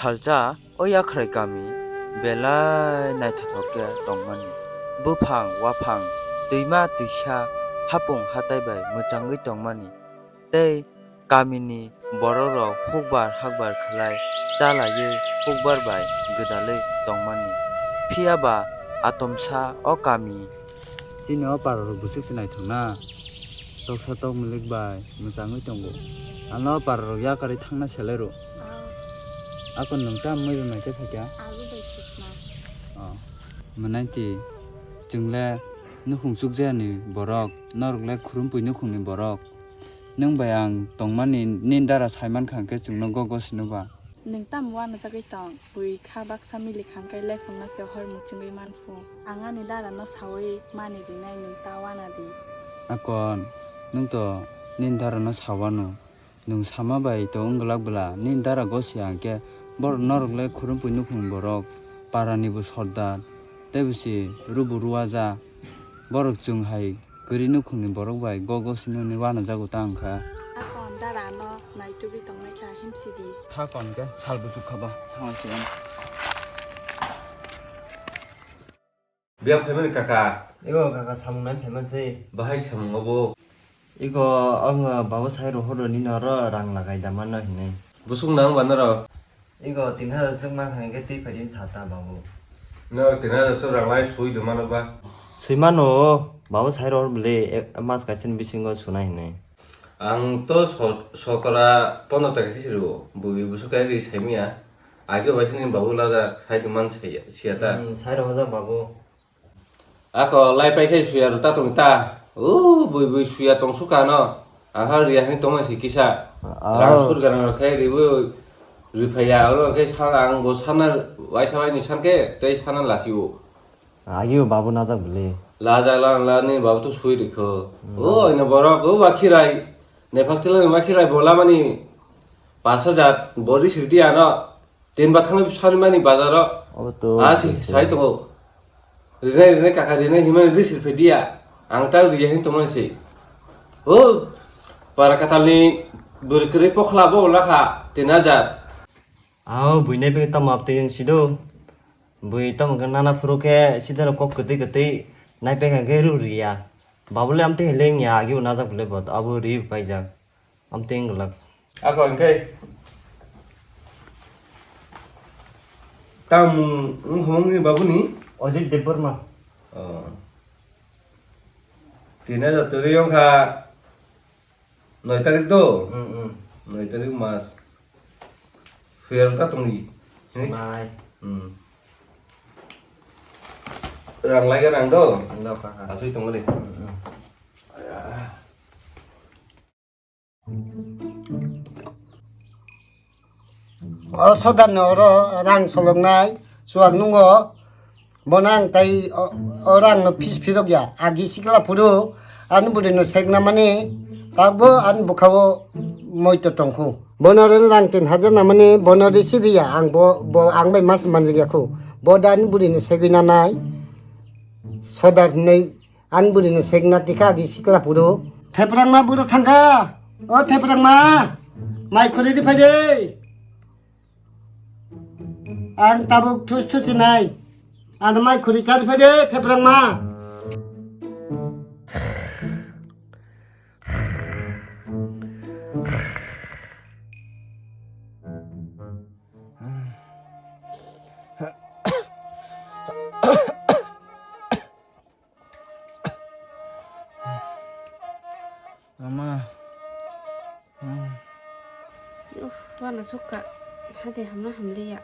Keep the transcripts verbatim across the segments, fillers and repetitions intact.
Salsa o Yakhrai kami belai naithothok khe tongmani. Buphang, waphang, twima, twisa, hapung, hatai bai mwchangwi tongmani. Tei kamini borokrok hukbar hakbar khlai chalaiwi hukbar bai gwdalwi tongmani. Phiya ba atomsa o kami. Chini o pararok bwswk se naithok na. Toksa tok milik bai mwchangwi tongo. Ano o pararok yakarwi thangna selero. Ako nwng tamo mui rwnai khe phaikha? Alu bai sisna. Oh. Mwnai ti, chwng le nukhung chukjayani borok, norok le khurumpui nukhungni borok. Nwng bai ang tongmani nini dara saimankha hwnkhe chwngno go go sino ba. Nwng tamo uanajagwi tong? Bui kha baksa milik hwnkhe lephungno se hor muchungwi manphu. Ang ani darano saui mani rinai, nwng ta uanadi. Akon, nwng to nini darano sawano. Nwng sama bai to wng glak bwla, nini dara gosi hwnkhe borok norok le khurumpui nukhung borok, parani bo sordar, tei bo se rubu ruaja, borok chwng hai kwrwi nukhungni borok bai go go sino hwnwi uanajago ta wngkha. Akon dara ano naitugwi tongnaikha himsidi. Tha kon khe sal buchuk kha ba, thangwi se ano. Biya phaimani kaka. Ego kaka samung nai phaima se. Bahai samung obo. Ego ang babu sai rohoro ni noro rang lagai da mano hinai. Busuk nang ba noro. Ego tin hajar suk man hangke twi phaidin sata babu. No tin hajar suk rang lai sui do mano ba. Sui mano babu sai rohor bele ek mas kaisa ni bisingo sunai hinai. Ang to so-, sokora pondro taka khe siro bui busuk kai ri saimiya. Age bai sini babu lajak sai di man sai siya ta. Hmm, sai rok hojak babu. Ako lai pai khai suya rota tong ta. O bui bui suya tong suka no. Aha riya hini tong si kisa. Ah. Rang sur garang rok khai ribu ripaya oro khai sana ang bo sana waisa waini sanke tei sana lasiu. Agi o babu najak bwle. Lajak la la ni babu to sui rikho. Hmm. O ino borok o ba khirai. Nepal tila ni ba khirai bola mani pas hajar bori sirdi ano. Tin ba thangwi sani mani bazaro. Obo to. Ah, si, sai tongo. Rinai, rinai, kaka, rinai, himani ri sirphe dia. Ang ta riya hin tongmani si. O, para katalni bwrwi kwrwi pokhla bo wla kha, tin hajar. Ao, buinai pe tamo apte yung sido. Bui tamo ke nana phuru ke sidero kok kwtwi kwtwi nai pe kha ke ru riya. Babule amte heleng ya, agi unajak bole bot, abo ri paijak. Amteng glak. Ako hingke. Tamo wngkha wngni babuni? Ojit Debbarma. Oh. Tin hajar twi wngkha noi tarik do? Mm, mm. Noi tarik mas. Suyar ta tongni. Nai. Hmm. Rang lai ga rang do? Ang do kaka. Asui tongni. Mm, mm. O sodanni oro rang soloknai chuak nungo, bono ang tai o, o rangno phis phirok ya, agi sikla phuru ani bwrwino sekna mani, takbo ani bwkhao moito tongkhu. Bono rw rang tin hajar namani, bono risi riya, ang bo, bo ang bai mas manjak ya khu. Bo da ani bwrwino segwi nanai, sodar hinwi. Ani bwrwino sekna tikha agi sikla phuru. Theprangma bwrwi thangkha. O Theprangma. Mai khuri ri phaide. Ang tabuk thus thus sinai. Ang mai khuri chari phaide Theprangma. Ama. Uff, wana sukha. Hade hamna hamliya.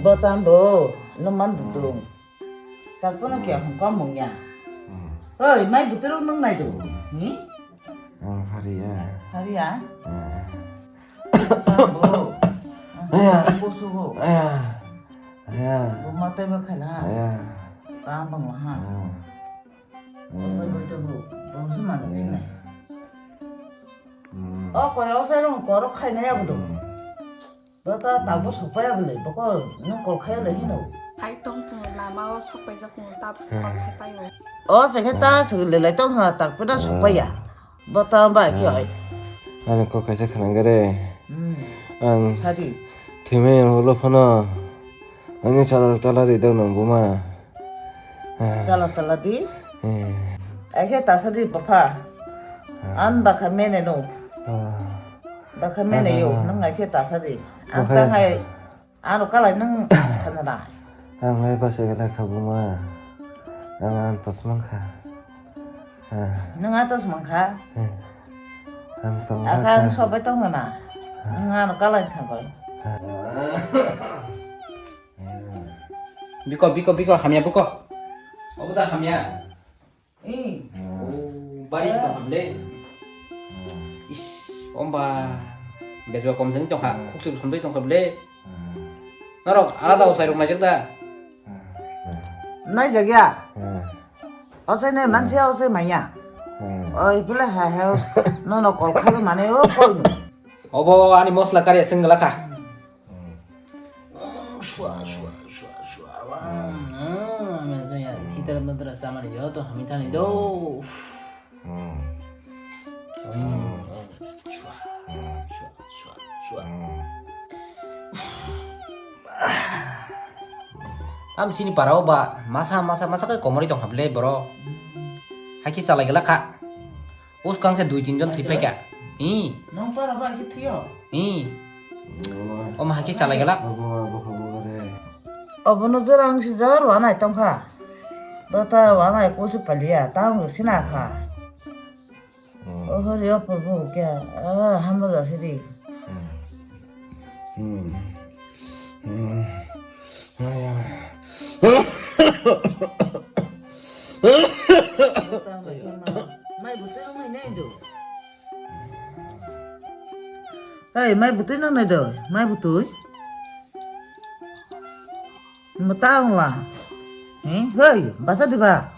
Bo tambo, no man dutung. Takpono kya hong kom mong ya. Oi, mai butero nung nai do. Ni? Oh, hari ya. Hari ya? Bo. Aya. Bo sugo. Aya. Aya. Bo matai ba khana. Aya. Tamo bangla ha. Hmm. Bosai Hmm. boi tongo, bongsi mano Hmm. sinai. Hmm. O koi o sai rong korok khainai abo do. Hmm. Bata tabuk sokpaiya bwle, bokol nwng kol khaiya le hino. Hai tong tongo, lama o sokpaijak tongo, tabuk se kol khaipaio. O se khe ta se lelai tong thana tak peda sokpaiya. Bata ba ki oi. Ani kok kaisa khanang gare. Hmm. Ang Sadi. Thimai ang ulo phano. Ani chala tala ri dok nang buma. Chala tala di. Eh. Ai khe tasa di bapha. An bakha mene no. Ah. Bakha mene yo, nang ai khe tasa di. Ang Bakha. Tang ai, ano kalai nang thana da. Ang lai basa gala kha buma. Ang an tos mang kha. Ah. Nang atos mang kha. Eh. Ang tong Akha ang kha. Sobai tong na. Ah. Nang ano kalai thangoi. Ah. Biko, biko, biko, hamya biko. Obo da hamya. Eh. Oh, baris tong kha bwle. Is, omba. Bejua kom jani tong kha, khuk suk somdoi tong kha bwle. Norok alada osai rok naijak da? Naijak ya. Osai nai mansi osai maya. Oi pula ha ha. Nono kol khalu mane o kol. Obo ani mosla kari sengla kha. Shua, shua, shua, shua. Hitar mantra samani joto hamithani do. Shua, shua, shua, shua. Tam chini parao ba masa, masa, masa kai komori tong kha bwle borok. Haki chalai gela kha. Uskang khe dui tin jon thwi paikha. Hi. Nong para ba khe thwiyo? Hi. Omo hai khe chalai gela. Obo, obo, obo, obo re. Obono jora ang si jor wanai tongkha. Dota wanai kulsi palia, tang sina kha. Hmm. Oho rio purbo kya? Ah, hambo jasi di. Hmm. Hmm. Hmm. Maya. Mai butui nang nai do. Hei, mai butui nang nai do. Mai butui. Mata ongla. Hei, hei, basa diba.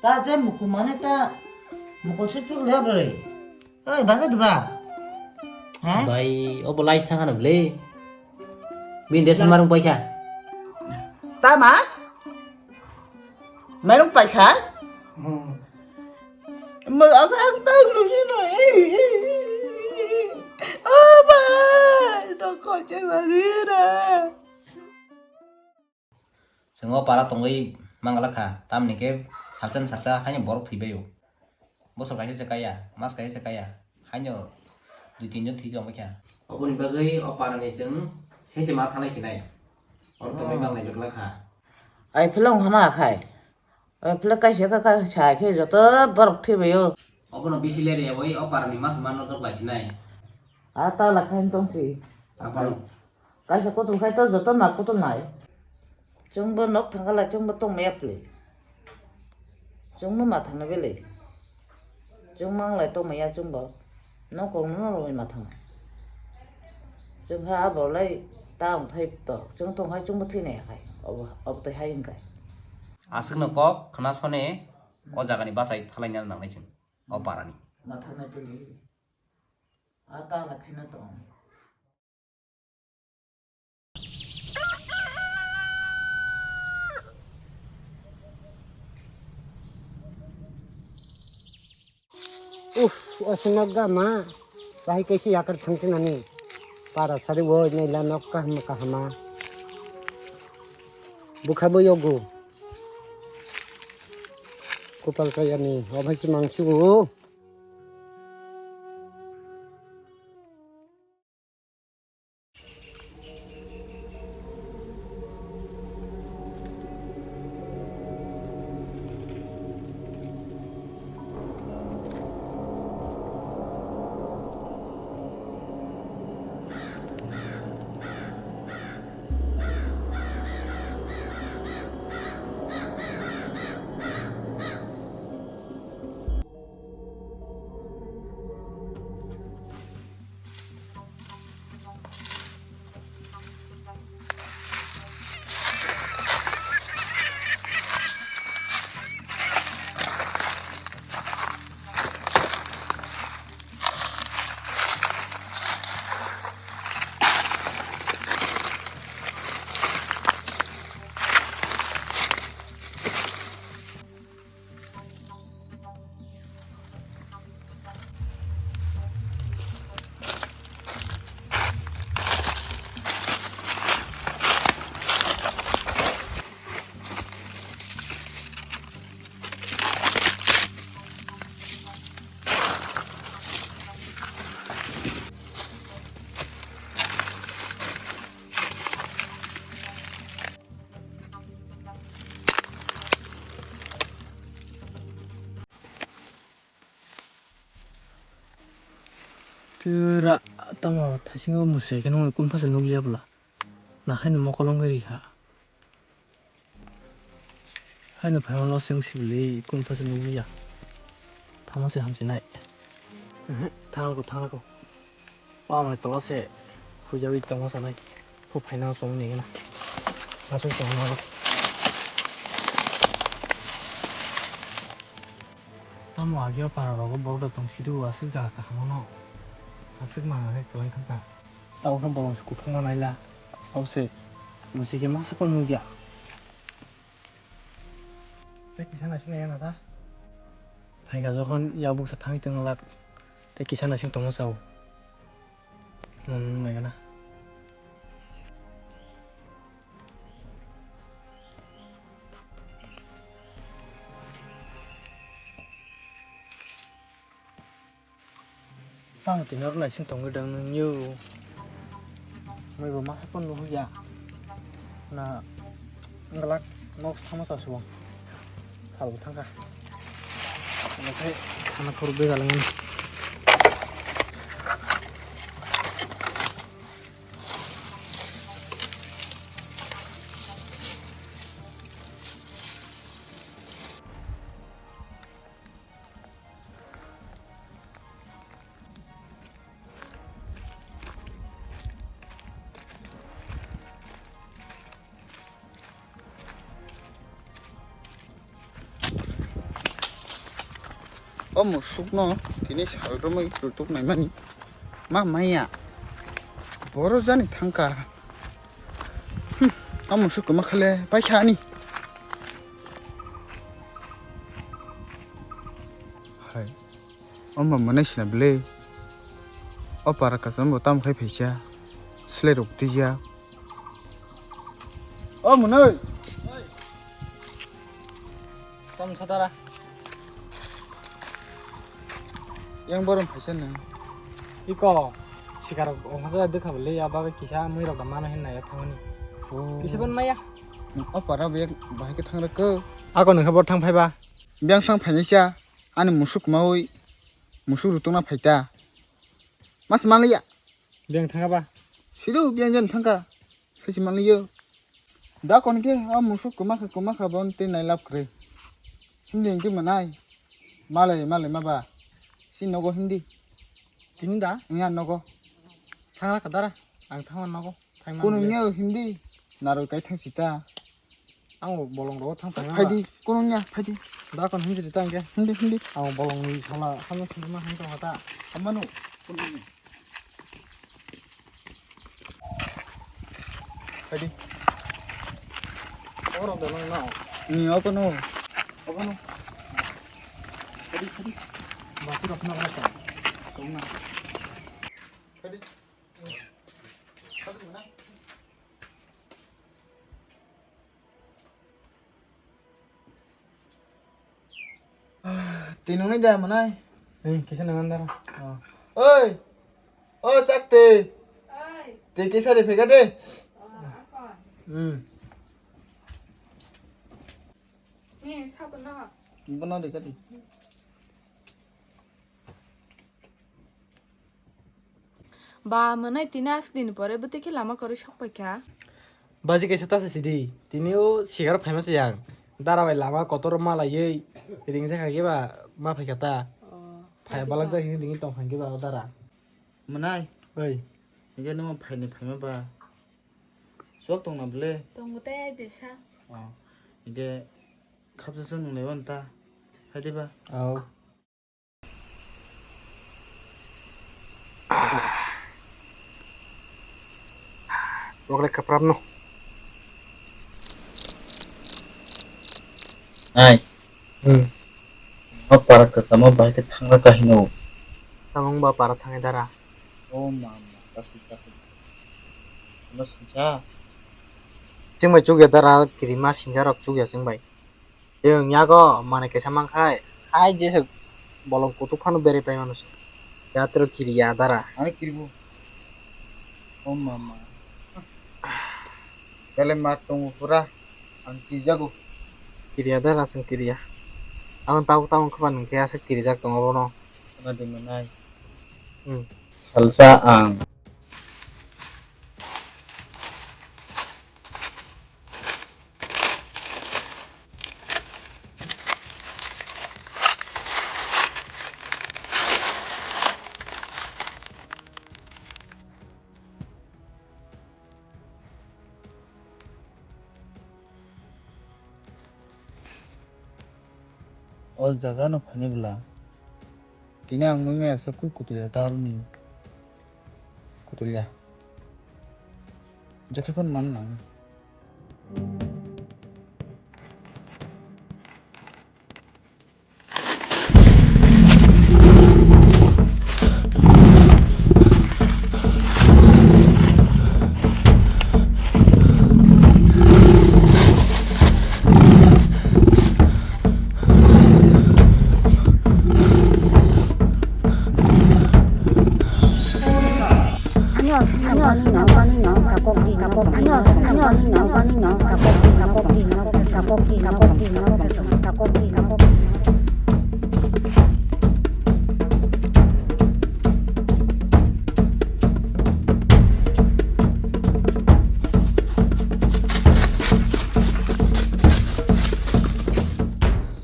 Ta je mukumane ta mukul sipik le bole. Oi, basa diba? Ha? Bai, obo lais thang hano bwle. Bini desan marung paikha. Tama? Marung paikha? Hmm. Mo aga ang tang lu sino. Oh, bai, no ko je marira. Chwng o para tongwi mangala kha, tamni khe salsa ni salsa haino borok thwi bai o. Bosor kaisa se kaya, mas kaisa se kaya, haino dui tin jon thwi tong bai kha. Oboni bagwi o para ni chwng sese ma thanai sinai. Oro tongwi manglai bwkla kha. Ai philong hama khai. Ai philong kaisa ka, ka sa khe joto borok thwi bai o. Obono bisi leri yawi o para ni mas ma no dok lai sinai. A ta la khain tong si. Aphano. Kaisa kutung khai to joto ma kutung nai. Chwngbo nok thangkhala chwngbo tongmaya pli. Chwngbo ma thangna bele. Chwng manglai tongmaya chwngbo. Nok kong no rwi ma thang. Chwng kha abo lai ta ong thai to. Chwng tong khai chwngbo thwi nai khai. Obo, obo tei hai wng khai. Aswk no kok khna sone o jaga ni bachai thalai na nangnai chwng. O para ni. Ma thangna bele. A ta la khaina tong. Uff, o sinok ga ma, bahai kaisa yakar thangsinani. Para sari o naila nok kaham kahama. Bukha bo yogo. Kupal kayani, o bhai si mangsi o. Ra, tamo thaisingo mwsai khe nungni kun phasa nukliya bwla. Na haino mokolong ri kha. Haino phaima lo se wngsi bwli kun phasa nukliya. Thangma se hamsinai. Ehe, thangko, thangko. Pamani tola se huijawi tongma sanai. Kho phaina chong ni gana. Aswk tongma. Tamo ageo para rogo borok da tong sidu aswk jaga kaham no. Aswk mangna hai kwlai thangkha. Tamo khe bolong se kuphung ma naila. Abo se mwsai khe masa phano nukya. Tei kisa naising nai na ta. Phaikha jokhon yak buksa thangwi tongna lak. Tei kisa naising tongma sao. Nung nung nai gana. Tamo tini oro naising tongwi dang nung yo. Mui bo masa phano nuhuk ya. Na glak nok thangma sa subo. Sal bo thangkha. Omo khe khana khorok bega langmani. O musukno tini sal romwi rutuk naimani ma maya. Boro jani thangkha. Hmm, o musuk kwma khale paikha ani. Hai. Omo mwnai sina bwle. O para kasam bo tamo khai phaisa. Slai rok tija. O mwnai. Tamo satara. Yang borom phaisa nang. Iko, sikarok ongkha sa dekha bwle ya bagwi kisa mui rok da mano hinna ya thangani. Oh. Kisa ban maya. O para bek bahai khe thang rok ko. Ako nang khe bo thang phaiba. Biyang thang phainai sa. Ani musuk mawi, musuk rutungna phaita. Mas manliya. Biyang thanga ba? Sido biyang jan thangka. Sachi manliyo. Da kon ke, a musuk kwma kha, kwma kha bon te nai lab kre. Hindi hindi manai. Malai, malai ma ba. Si nogo hindi. Tini da? Nya nogo. Thangla kadara. Ang thangma nogo. Thangma Kunu hindi. Nya hindi. Naroi kai thang sita. Ang bolong rogo thang thang. Phaidi, kono nya, phaidi. Da kon hindi ta angke. Hindi, hindi. Ang bolong ni sala, sama sima hang tong ta. Amanu. Phaidi. Oro da nang nao. Ni okono. Okono. Phaidi, phaidi. Batu rok na rok. Kong na. Phaidi. Phaidi mana? Twi nungni da manai? Ei, kisa nang andar. Oh. Oi! O chak twi. Oi. Twi kisa ri phega de. Oh, apa? Hmm. Ni sabun na? Bono de kati. Ba mwnai tini aswk din pore bwtwi khe lama kwrwi sok paikha. Baji kaisa ta sidi, tini o sigar phaima se yang. Dara bai lama kotor ma laiwi ringsa kha khe ba ma phaikha ta. Oh, phai phaikha. Balak jak hini ringwi tong kha khe ba o dara. Mwnai? Oi. Hingke nung phaini phaima ba. Sok tong na bwle? Tongo tei ai de sa. Oh. Hingke khapsa se nung lewan ta. Hai de ba? Au. Wakle kaprap no. Ai. Hmm. Ma para kasama bahai ke thangla kahino. Tamung ba para thangai dara. O mama, kasi kasi. Ano sinsa. Ching bai chukya dara kirima sinsa rok chukya ching bai. Chwng yago manwi kaisa mankhai, hai jeswk bolong kutuk phano berwi pai mano se. Yatro kiriya dara. Ani kiribo. O mama. Belai ma tongo pura. Ang kirijago. Kiriya dara chwng kiriya. Ang tabuk tabuk wngkha ba nwng khe aswk kirijak tongo bono. Khna de manai. Hmm. Salsa ang. O jaga no phaini bwla. Tini ang nugwi maya se kwi kutulya ta aroni. Kutulya. Jekhe phano man nang.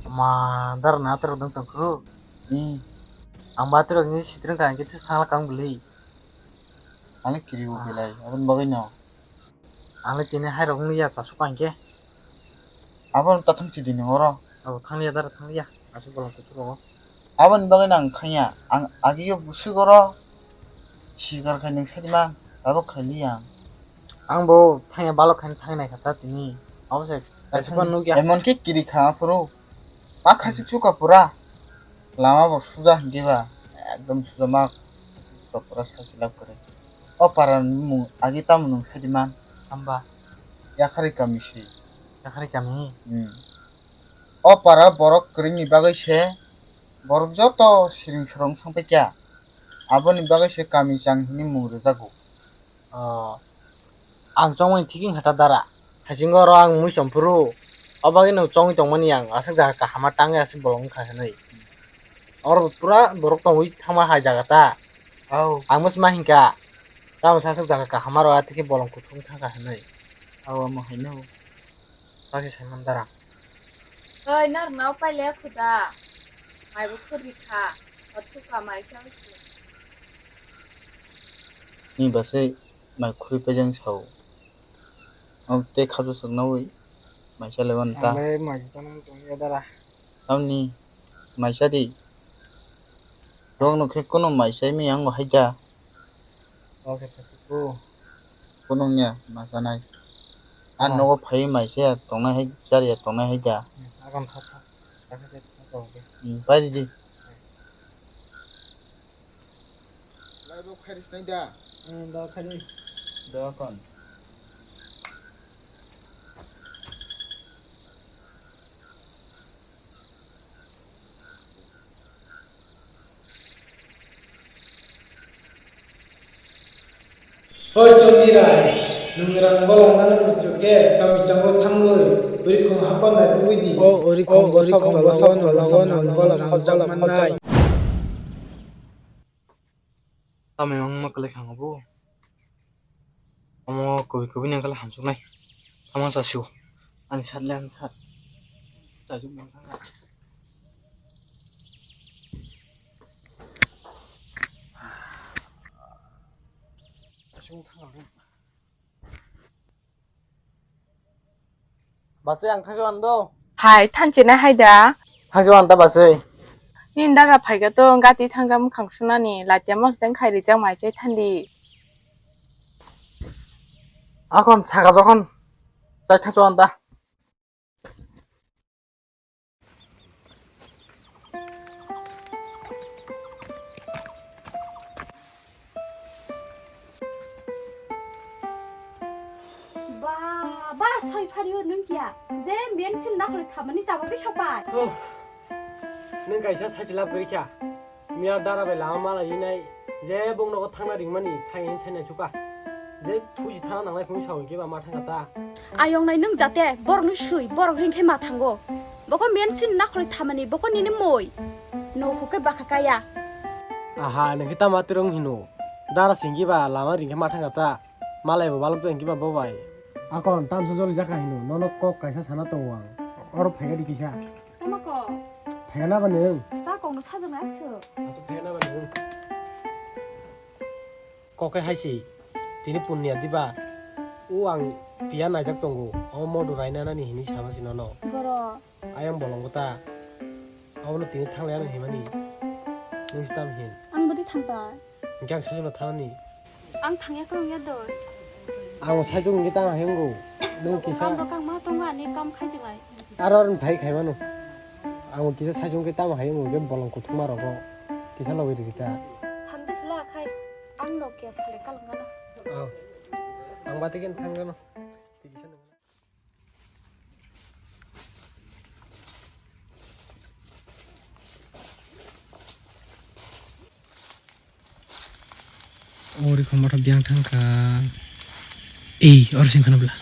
Ma, dar na atar dong tong kru. Hmm. Ang ba atar ni sitring ka hingke this thang kang bwlwi. Ang kiri bo belai, aboni bagwi no. Ang le tini hai rok nung ya cha su ka hingke. Abo ta thang chidi ni oro. Abo thang ya dar thang ya. Asuk bolong kuthuk rogo. Aboni bagwi no ang thang ya. Ang agi yo busuk oro. Sikar khai nung sadi man. Abo khai li ya. Ang bo thang ya balok khai thang nai kha ta tini. Abo se kaisa phano nukya. Emon khe kiri kha aphuru. Ma khaisik suka pura. Lama bo suja hingke ba. Ekdom suja ma. To pura sachi lab kwrwi. O para ni mung agi tamo nung sadi man. Hamba. Yakhari kami si. Yakhari kami? Hmm. O para borok kwrwngni bagwi se borok joto siring swrwng thangpaikha. Aboni bagwi se kami chang hwnwi mung rwjago. O, ang chongmani thik wngkha ta dara. Haisingo oro ang mui chomphuru. O bagwi no chongwi tongmani ang aswk jaga kahama tangwi aswk bolong wngkha hwnwi. Oro pura borok tongwi thangma hai jaga ta. Au. Ang mosma hinkha. Tamo sa aswk jaga kahama ro athikhe bolong kuthung thangkha hwnwi. Au, omo haino. Baksa sai man dara. Oi, narwkna o pailaya khuda. Maibo khurikha. Hothuka mai chao se. Ni basai mai khuri paijang sao. Ang tei khabsa swk nawi mai chale wan ta. Ang bai mai chana tong ya dara. Tamni mai chadi. Rok no khe kono mai chai mi ang bo hai da. Oke, thank you. Kunung ya, ma sanai. An nogo phai mai se ya tongnai hai, char ya tongnai hai da. Hmm, agon kha kha. Kha kha kha kha kha. Hmm, pai di di. Lai bo khai ri sinai da. Hmm, da khai di. Da kon. Hoi Chondirai, nwng rang bola nani muchuk khe kami chango thangwi urikhong hapar nai tubui di. O urikhong, o urikhong, bola bola bola bola rang bola mannai. Tamo wngma kwlai kha bo. Omo kubui kubui ni wngkha hamsuknai. Tamo chasio. Ani sat le ani sat. Chajak man thangkha. Chasung thangkha. Basui, ang thangwi mando. Hai, thanchina hai da. Thangwi manta basui. Nini daga phaiga to, gati thangja mukhang sunani, latia mosdeng khai rijak mai chai thandi. Akon saka jokon chai thangwi manta. Ba, ba, soi phario nwng kiya? Je men sin nakhwlwi thamani tabuk tei sopai. Uff, nwng kaisa sachi lab gwi kha. Miya dara bai lama mala yinai, je bong nogo thangna ringmani thang hin saina chuka. Je thuji thana nangnai phung sawi kiba ma thangka ta. Ayong nai nwng jate borok ni sui, borok ring khe ma thango. Boko men sin nakhwlwi thamani, boko nini moi. No hukhe bakha kaya. Aha, nokhe tamo twrwng hino? Dara singki ba lama ringkhe ma thangkha ta. Malai bo balok jang kiba bo bai. Akon tamsa joli jaka hino, nono kok kaisa sana tongo ang. Oro phaikha di kisa. Tamo kok? Phaikha na ba nwng? Ta kok no sajak nai aswk. Aswk phaikha na ba nwng? Kok khe hai se, tini punya diba? O ang piya naijak tongo, omo modu raina nani hinwi sama si nono. Boro. Ayang bolong kota. Abono tini thanglai ano himani. Nung si tam hin. Ang bodi thang ta. Hingke ang sajwkno thanani. Ang thangya kang ya doi. Ang sajwk hingke tang hingo. Nung kisa. Kam rok ang ma tongo ani kam khai jingai. Aro rin phai khai mano. Ang kisa sajwk hingke tang hingo hingke bolong kuthuma rogo. Kisa logi rikita. Hamde phila khai ang Nokia phale kalang gana. Oh. Ang batikin thang gana. Ori khomotha biyang thangkha. Ei, or sing khana bla.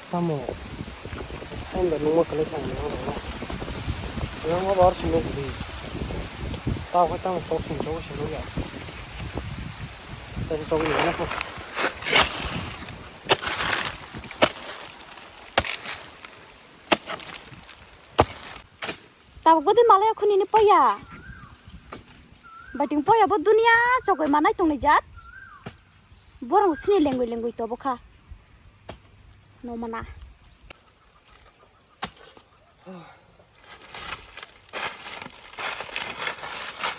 Tamo, hain da nungma kwlai thang nang nang. Nang ma bar sino budi. Tao khai tamo sok sing sok sino ya. Tamo sok ni na. Tabuk bodi malai khuni ni poya. Bating poya bo dunia chogoi manai tongni jat. Borong sini lengwi lengwi tobo kha. No mana.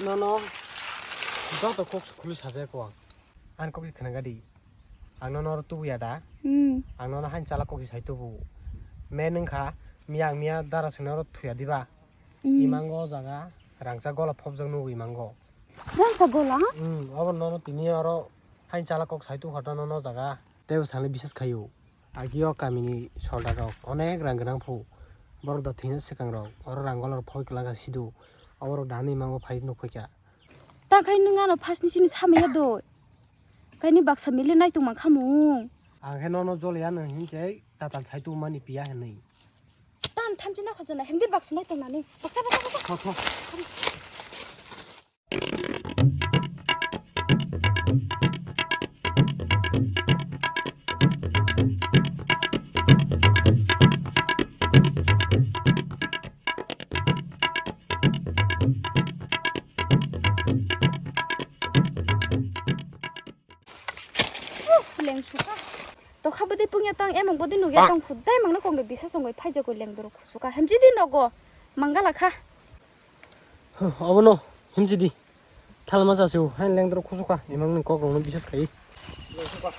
Nono joto kok khuli sajak ko ang. Ang kok si khna gadi. Ang nono oro tubu ya da. Hmm. Ang nono hain chala kok si sai tubu. Me nung kha miya miya dara sino oro thuya diba. Hmm. Imango jaga rangcha gola phobjak nugo imango. Rangcha gola? Hmm, obo nono tini oro hain chala kok sai tu khata nono jaga. Tebo sani bisas khayo. Agio kamini soldar rok onek rang gwnang phu. Borok da thina swkang rok oro rang gola phoi kwlangkha sidu. Oborok dani imango phai nuk phaikha. Ta khai nung ano phas ni sini samaya doi. Kaini baksa mili nai tongma khamung. Ang khe nono joliya nung hinse tatal sai tongmani piya hinwi. Tan thamchi na khojana hemdi baksa nai tongnani. Baksa, baksa, baksa. Tho, tho. Leng suka. Tokha bodi pungya tong, emang bodi nugya tong, hudai mangno kongre bisa songoi phai jagoi leng borok suka. Hemjidi nogo mangala kha. Huh, obono hemjidi. Thalma jasiu, hai leng borok khusuka. Emang ni kok rokno bisas khai. Leng suka.